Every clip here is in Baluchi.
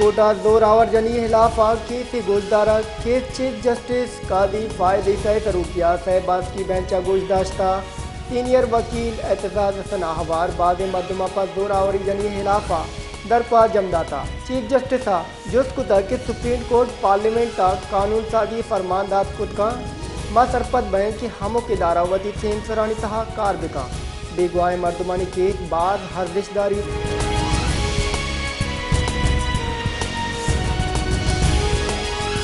کوٹ ءَ زور آور جنی ءِ ہلاف ءَ کیس ءِ گوشدارگ، کیس چیف جسٹس قاضی فائز عیسی ءِ سروکی ءَ سئے باسکی بینچ ءَ گوشداشت ءَ سینئر وکیل اعتزاز حسن ءَ ہوار بازیں مردماں پہ زور آوری جنی ءِ ہلاف ءَ درخواست جم دات ءَ چیف جسٹس ءَ جست کتگ کہ سپریم کورٹ پارلیمنٹ ءَ قانون سازی ءِ فرمان دات کت کنت، ما سرپد بئیں کہ ہمک ادارہ وتی سیمسرانی تہا کار بکنت۔ بیگواہیں مردمانی کیس باز ارزشت داریت۔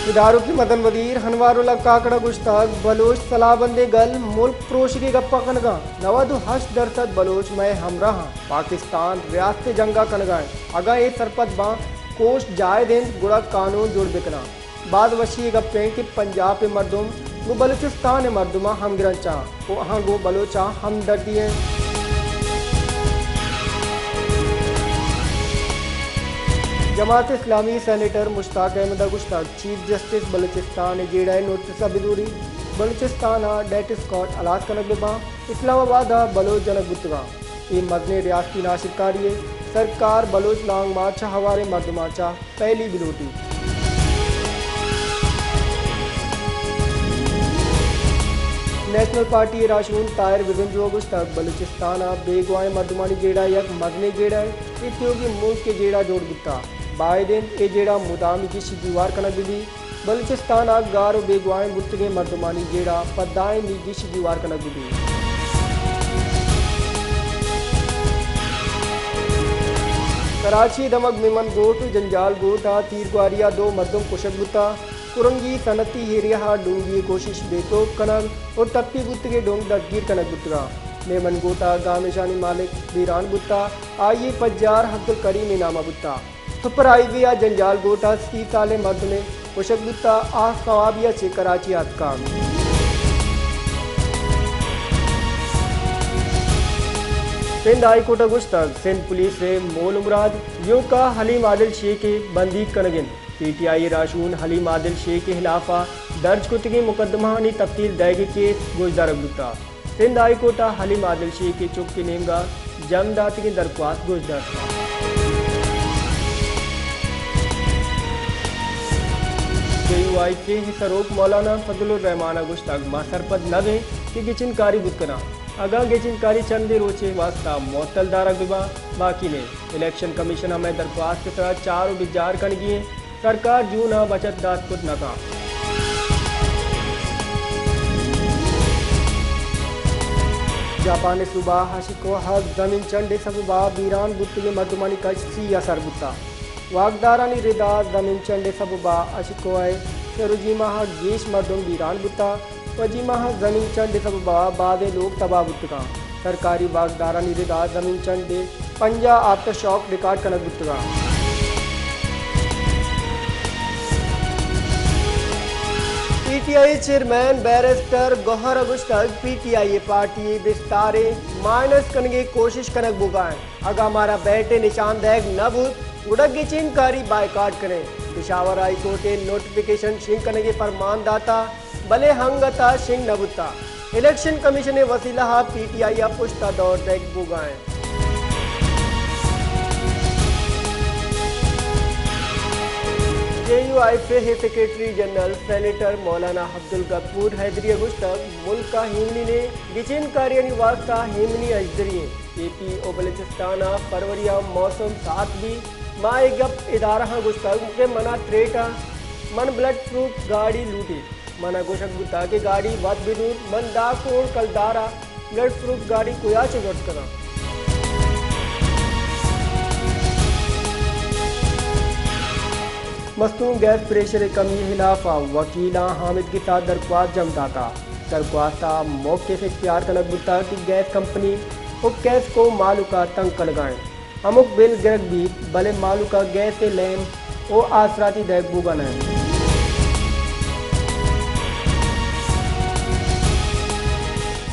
ادارکی مزن وزیر انوار اللہ کاکڑ ءَ گوشتگ، بلوچ سلاہ بندیں گل ملک پروشگی گپاں کنگاں، نود و ہشت درسد بلوچ مئے ہمراہ اَنت، پاکستان ریاستی جنگ ءَ کنگا اِنت، اگاں اے سرپد باں کوشت جائز اِنت گڑا قانون جوڑ بکناں۔ باز وشی ءِ گپ اِنت کہ پنجاب ءِ مردم گوں بلوچستان ءِ مردماں ہمگرنچ اَنت ءُ آہاں گوں بلوچاں ہمدردی اِنت۔ جماعت اسلامی ءِ سینیٹر مشتاق احمد ءَ گوشتگ، چیف جسٹس بلوچستان ءِ جیڑہ ءِ نوٹس ءَ بزوری، بلوچستان ءَ ڈیتھ اسکواڈ ہلاس کنگ بہ باں، اسلام آباد ءَ بلوچ جنگ بوتگاں۔ اے مزنیں ریاستی ناشرکاری یے، سرکار بلوچ لانگ مارچ ءَ ہواریں مردماں چہ پہلی بلوٹی۔ نیشنل پارٹی ءِ راہشون طاہر بزنجو ءَ گوشتگ، بلوچستان ءَ بیگواہیں مردمانی جیڑہ یک مزنیں جیڑہ اے، اے تیوگیں ملک ءِ جیڑہ جوڑ بوتگ، باید اِنت اے جیڑہ مدامی گیش دیوار کنگ بہ بیت۔ بلوچستان ءَ گار ءُ بیگواہیں بوتگیں مردمانی جیڑہ پہ دائمی گیش دیوار کنگ بہ بیت۔ کراچی ءِ دمگ میمن گوٹ ءُ جنجال گوٹ ءَ تیرگواری ءَ دو مردم کشگ بوتگ۔ کرنگی صنعتی ایریا ءَ ڈونگی ءِ کوشش بے توک کنگ ءُ ٹپی بوتگیں ڈونگ دزگیر کنگ بوتگ۔ میمن گوٹ ءِ گامشانی مالک بیران بوتگ، آئی ءِ پجار عبدالکریم ءِ نام ءَ بوتگ۔ سپر ہائی وے ءَ جنجال گوٹ ءَ سی سالیں مردمے کشگ بوتگ، آ خوابی ءَ چہ کراچی ءَ اتکگ۔ سندھ ہائی کورٹ ءَ گوشتگ، سندھ پولیس ءِ مول ءُ مراد ایوک ءَ حلیم عادل شیخ ءِ بندیگ کنگ اِنت۔ پی ٹی آئی ءِ راہشون حلیم عادل شیخ ءِ ہلاف ءَ درج کتگیں مقدمہ آنی تفصیل دئیگ ءِ کیس گوشدارگ بوتگ۔ سندھ ہائی کورٹ ءَ حلیم عادل شیخ ءِ چک ءِ نیمگ ءَ جم داتگیں درخواست گوشداشتگ۔ جے یو آئی فے ءِ سروک مولانا فضل الرحمان ءَ گوشتگ، ما سرپد نہ بیں کہ گچین کاری بوت کناں۔ اگاں گچین کاری چندے روچے ءِ واستہ معطل دارگ بہ باں، باقی نیں۔ الیکشن کمیشن ءَ مئے درخواست ءِ سرا چار ءُ بجار کنگی اِنت۔ سرکار جون ءَ بچت دات کت نہ کنت۔ جاپان ءِ صوبہ ہاشیکوہا ءَ زمین چنڈ ءِ سبب ءَ بیران بوتگیں مردمانی کچ سی ءَ سر بوتگ۔ واکدارانی رد ءَ زمین چنڈ ءِ سبب ءَ ہاشیکوہا ءِ چہ روجیما ءَ گیش مردم بیران بوتگ۔ روجیما ءَ زمین چنڈ ءِ سبب ءَ بازیں لوگ تباہ بوتگ اَنت۔ سرکاری واکدارانی رد ءَ زمین چنڈ ءِ پنجاہ آفٹر شاک ریکارڈ کنگ بوتگ اَنت۔ پی ٹی آئی ءِ چیئرمین بیرسٹر گوہر ءَ گوشتگ، پی ٹی آئی ءِ پارٹی ءِ بستار ءِ مائنس کنگ ءِ کوشش کنگ بوگ ءَ اِنت۔ اگاں مارا بیٹ ءِ نشان دئیگ نہ بوت، گڑا گچین کاری بائیکاٹ کنیں۔ پشاور ہائی کورٹ ءَ نوٹیفکیشن شنگ کنگ ءِ پرمان داتگ، بلے انگت ءَ شنگ نہ بوتگ۔ الیکشن کمیشن ءِ وسیلہ ءَ پی ٹی آئی ءَ پشت ءَ دور دئیگ بوگ ءَ اِنت۔ جے یو آئی فے ءِ سیکرٹری جنرل سینیٹر مولانا عبدالغفور حیدری ءَ گوشتگ، ملک ءَ ایمنی نیں، گچین کاریانی واستہ ایمنی اژدری اِنت۔ اے پی ءُ بلوچستان ءَ فروری ءَ موسم ساعت بیت۔ ما اے گپ ادارہاں گوشتگ کہ منا تریٹ ءَ من بلڈ پروف گاڑی لوٹیت۔ منا گوشگ بوتگ کہ گاڑی وت بدور، من دہ کروڑ کلدار ءَ بلڈ پروف گاڑی کجا چہ زرت کناں؟ مستونگ گیس پریشر ءِ کمی ءِ ہلاف ءَ وکیلاں حامد گسا درخواست جم داتگ۔ درخواست ءَ موقف اختیار کنگ بوتگ کہ گیس کمپنی ءُ کیسکو مہلوک ءَ تنگ کنگ ءَ اِنت۔ ہمک بل گرگ بیت، بلے مہلوک ءَ گیس ءِ لیمپ ءُ آسراتی دئیگ بوگ ءَ نہ اِنت۔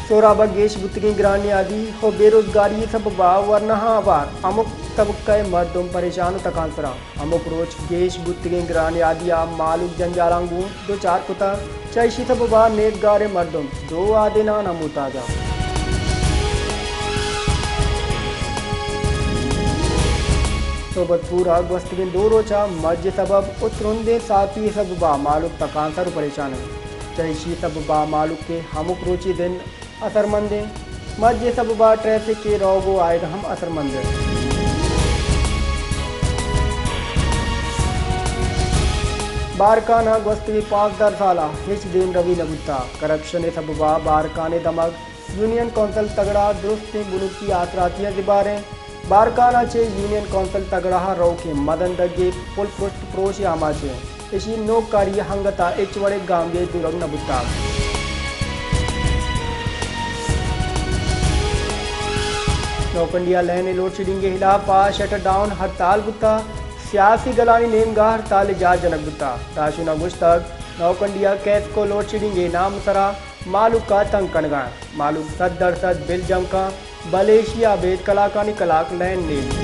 سوراب ءَ گیش بوتگیں گران نیادی ءُ بے روزگاری ءِ سبب ءَ ورناہاں ہوار ہمک طبقہ ءِ مردم پریشان ءُ تکانسر اَنت۔ ہمک روچ گیش بوتگیں گران نیادی ءَ مہلوک جنجالاں گوں دوچار کتگ۔ چہ ایشی سبب ءَ نیکگاریں مردم دو آدینان ءَ موتاج اَنت۔ بدپور ءَ گوستگیں دو روچ ءَ مج ءِ سبب ءُ ترندیں ساتی ءِ سبب ءَ مھلوک تکانسر ءُ پریشان اِنت۔ چہ ایشی ءِ سبب ءَ مھلوک ءِ ھمک روچی دن اثرمند اِنت۔ مج ءِ سبب ءَ ٹریفک ءِ روگ ءُ آیگ ھم اثرمند اِنت۔ بارکھان ءَ گوستگیں پانزدہ سال ءَ ھچ دیمروی نہ بوتگ۔ کرپشن ءِ سبب ءَ بارکھان ءِ دمگ یونین کونسل تگڑا درستیں بنکی آسراتی ءَ زبھر اِنت۔ بارکھان ءَ چہ یونین کونسل تگڑا ءَ روکیں مزن دگے پل پرشت پروش ءِ آماچ اِنت۔ ایشی ءِ نوکاری ءِ انگت ءَ ھچ وڑیں گامگیج زورگ نہ بوتگ۔ نوکنڈی ءَ لین ءِ لوڈشیڈنگ ءِ ھلاپ ءَ شٹ ڈاؤن ھڑتال بوتگ۔ سیاسی گلانی نیمگ ءَ ھڑتال ءِ جار جنگ بوتگ۔ راھشوناں گوشتگ، نوکنڈی ءَ کیسکو لوڈشیڈنگ ءِ نام ءِ سرا مھلوک ءَ تنگ کنگ ءَ اِنت۔ مھلوک سد درسد بل جم کنت، بلے ایشی ءَ ابید کلاکانی کلاک لین نیست۔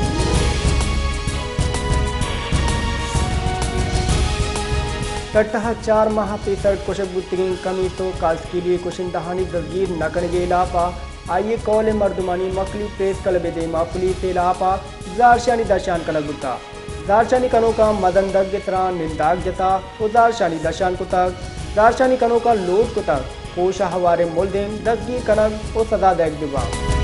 ٹھٹہ ءَ چار ماہ ءَ پیسر کشگ بوتگیں کمیت ءُ کاسکیلی ءِ کشندھانی دزگیر نہ کنگ ءِ ھلاپ ءَ آئی ءِ کھول ءِ مردمانی مکلی پریس کلب ءِ دیم ءَ پولیس ءِ ھلاپ ءَ زھرشانی درشان کنگ بوتگ۔ زھرشانی کنوکاں مزن دگ ءِ سرا ننداک جتگ ءُ زھرشانی درشان کتگ۔ زھرشانی کنوکاں لوٹ کتگ، کوش ءَ ھواریں ملزم دزگیر کنگ ءُ سزا دئیگ بہ بنت۔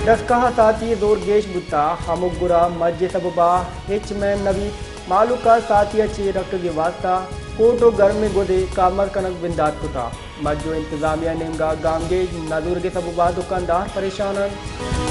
ڈسکہ ءَ ساتی ءِ زور گیش بوتگ، ھمک گور ءَ مج ءِ سبب ءَ ھچ مین نہ بیت۔ مھلوک ءَ ساتی ءَ چیر رکگ ءِ واستہ کوٹ ءُ گرمیں گد ءِ کارمرز کنگ بندات کتگ۔ مج ءُ انتظامیہ ءِ نیمگ ءَ گامگیج نہ زورگ ءِ سبب ءَ دکاندار پریشان اَنت۔